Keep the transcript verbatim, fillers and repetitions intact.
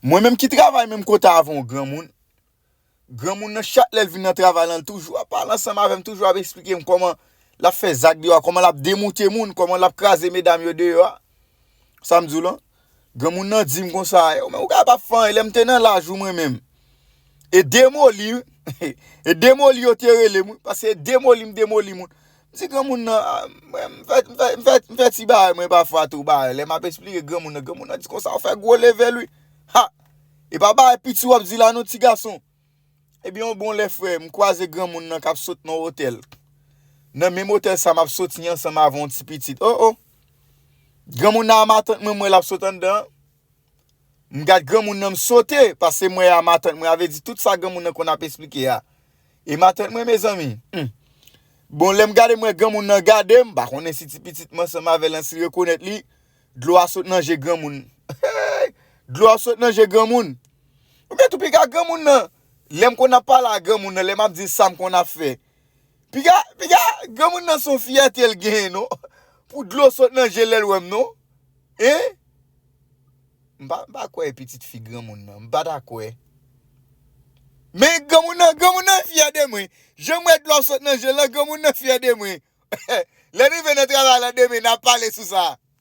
Mwen menm ki travay menm kote avè yon granmoun, granmoun nan chak lè l vin nan travay la, l toujou ap pale ansanm avè m, toujou ap eksplike m kòman l ap fè zak deyò a, kòman l ap demoute moun, kòman l ap kraze medam yo deyò a. Sa m di w lan? Granmoun nan di m konsa, yo, men ou kapab ap fè anyen, lè m te nan laj ou mwen menm. E demoli, e demoli yo te rele m, wi, paske e demoli m demoli moun. M di granmoun nan, a, mwen, m fè, m fè, m fè, m fè ti bagay mwen pafwa tou, bagay. Lè m ap eksplike granmoun nan, granmoun nan di konsa, ou fè gwo level, wi. Ha! E pa bagay piti w ap di la non, ti gason. Ebyen, yon bon lè, frè, m kwaze granmoun nan k ap sot nan otèl. Nan menm otèl sa, m ap soti ansanm avè yon ti pitit. O, o! Granmoun nan a matant mwen, mwen l ap sot anndan an. M gad granmoun nan, m sote, paske m wè a matant mwen, a vle di tout sa granmoun nan konn ap eksplike a. E matant mwen, mezanmi. Hmm. Bon, lè m gade, m wè granmoun nan gade m, m pa konnen si ti pitit mwen ansanm avè l lan, si l rekonèt li, dlo a sot nan je granmoun. Dlo a sot nan je granmoun. Oubyen tou piga granmoun nan, lè m konn ap pale a granmoun nan, lè m ap di sa m konn ap fè. Piga, piga, granmoun nan se yon fyète l genyen, non. Pou dlo sot nan je l lè l wè m, non. Hein? M pa, m pa kwè e pitit fi granmoun nan. M pa ta kwè. Men granmoun nan, granmoun nan fyè de mwen. Jan m wè dlo ap sot nan je l lan, granmoun nan fyè de mwen. Lè n rive nan travay la demen, n a pale sou sa.